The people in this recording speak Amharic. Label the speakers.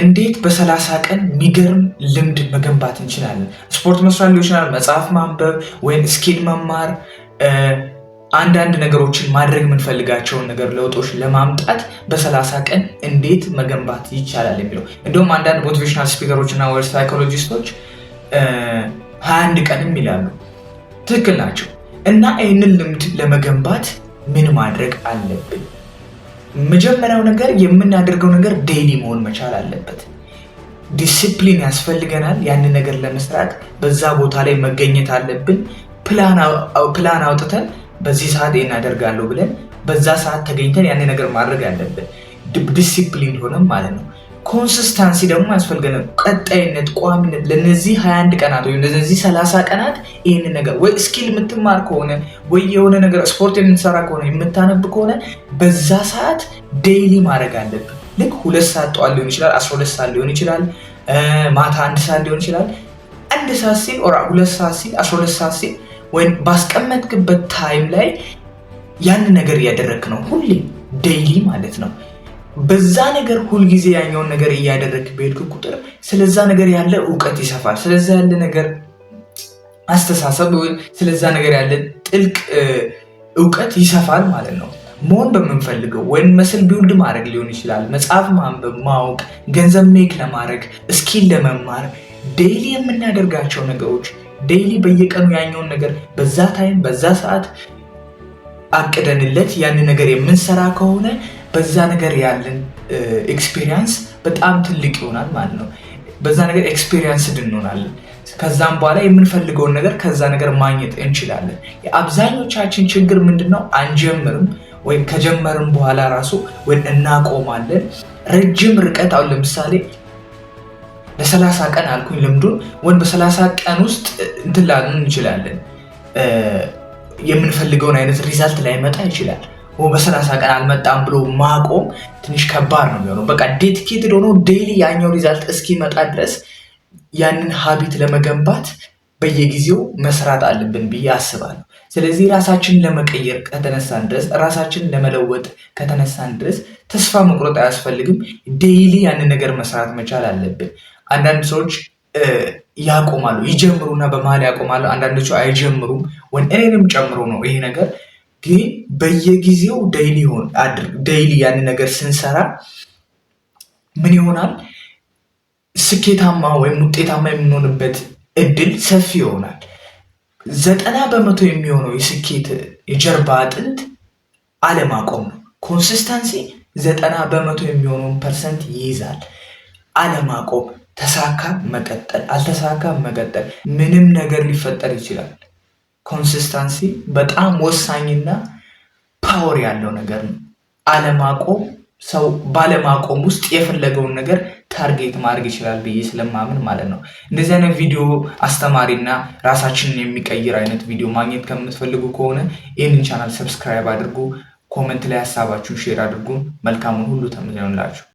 Speaker 1: እንዴት በ30 ቀን የሚገርም ልምድ መገንባት እንችላለን? ስፖርት መስራት ሊሆን ይችላል፣ መጽሐፍ ማንበብ ወይም skill መማር፣ አንዳንድ ነገሮችን ማድረግ የምንፈልጋቸውን ነገር ለውጦች ለማምጣት በ30 ቀን እንዴት መገንባት ይቻላል የሚለው። እንደውም አንዳንድ motivational speaker ኦች እና ወይ psychologist ኦች 21 ቀንም ይላሉ። ትክክል ናቸው። እና ይህንን ልምድ ለመገንባት ምን ማድረግ አለብን? መጀመሪያው ነገር የምናደርገው ነገር daily መሆን መቻል አለበት። ዲሲፕሊን ያስፈልገናል። ያንን ነገር ለመስራት በዛ ቦታ ላይ መገኘት አለብን። ፕላን አውጥተን በዚህ ሰዓት ይሄን አደርጋለሁ ብለን በዛ ሰዓት ተገኝተን ያንን ነገር ማድረግ አለብን። ዲሲፕሊን ሆነም ማለት ነው። Consistency ደግሞ ያስፈልገናል። ቀጣይነት፣ ቋሚነት ለነዚህ 21 ቀናት ወይም ለነዚህ 30 ቀናት ይህንን ነገር ወይ skill የምትማር ከሆነ ወይ የሆነ ነገር ስፖርት የምትሰራ ከሆነ፣ የምታነብ ከሆነ በዛ ሰዓት daily ማድረግ አለብን። ልክ 2 ሰዓት ጠዋት ሊሆን ይችላል፣ 12 ሰዓት ሊሆን ይችላል፣ ማታ 1 ሰዓት ሊሆን ይችላል። 1 ሰዓት ሲል or 2 ሰዓት ሲል፣ 12 ሰዓት ሲል ወይም ባስቀመጥክበት time ላይ ያንን ነገር እያደረግክ ነው፣ ሁሌ daily ማለት ነው። በዛ ነገር ሁልጊዜ ያኛውን ነገር እያደረግክ በሄድክ ቁጥር ስለዛ ነገር ያለ እውቀት ይሰፋል። ስለዛ ያለ ነገር አስተሳሰብ ወይም ስለዛ ነገር ያለ ጥልቅ እውቀት ይሰፋል ማለት ነው። መሆን በምንፈልገው ወይም muscle build ማድረግ ሊሆን ይችላል፣ መጽሐፍ ማንበብ፣ ማወቅ፣ ገንዘብ make ለማድረግ፣ skill ለመማር daily የምናደርጋቸው ነገሮች፣ daily በየቀኑ ያኛውን ነገር በዛ time በዛ ሰዓት አቅደንለት ያንን ነገር የምንሰራ ከሆነ በዛ ነገር ያለን experience በጣም ትልቅ ይሆናል ማለት ነው። በዛ ነገር experienced እንሆናለን። ከዛም በኋላ የምንፈልገውን ነገር ከዛ ነገር ማግኘት እንችላለን። የአብዛኞቻችን ችግር ምንድነው? አንጀምርም ወይም ከጀመርን በኋላ ራሱ ወይም እናቆማለን። ረጅም ርቀት አሁን ለምሳሌ ለ30 ቀን አልኩኝ ልምዱን ወይም በ30 ቀን ውስጥ እንትን ላልን እንችላለን። የምንፈልገውን አይነት result ላይመጣ ይችላል። በ30 ቀን አልመጣም ብሎ ማቆም ትንሽ ከባድ ነው የሚሆነው። በቃ dedicated ሆኖ daily ያኛው result እስኪመጣ ድረስ ያንን habit ለመገንባት በየጊዜው መስራት አለብን ብዬ አስባለሁ። ስለዚህ ራሳችንን ለመቀየር ከተነሳን ድረስ፣ ራሳችንን ለመለወጥ ከተነሳን ድረስ ተስፋ መቁረጥ አያስፈልግም። Daily ያንን ነገር መስራት መቻል አለብን። አንዳንድ ሰዎች ያቆማሉ፣ ይጀምሩና በመሀል ያቆማሉ። አንዳንዶቹ አይጀምሩም፣ ወይ እኔንም ጨምሮ ነው ይሄ ነገር። ግን በየጊዜው daily ያንን ነገር ስንሰራ ምን ይሆናል? ስኬታማ ወይም ውጤታማ የምንሆንበት እድል ሰፊ ይሆናል። 90% የሚሆነው የስኬት የጀርባ አጥንት አለማቆም ነው። Consistency 90% የሚሆነውን percent ይይዛል። አለማቆም፣ ተሳካ መቀጠል፣ አልተሳካ መቀጠል፣ ምንም ነገር ሊፈጠር ይችላል። Consistency በጣም ወሳኝና power ያለው ነገር ነው። አለማቆም፣ ሰው ባለማቆም ውስጥ የፈለገውን ነገር target ማድረግ ይችላል ብዬ ስለማምን ማለት ነው። እንደዚህ አይነት ቪዲዮ፣ አስተማሪና ራሳችንን የሚቀይር አይነት ቪዲዮ ማግኘት ከምትፈልጉ ከሆነ ይህንን channel subscribe አድርጉ። Comment ላይ ሀሳባችሁን share አድርጉ። መልካሙን ሁሉ ተመኘሁላችሁ።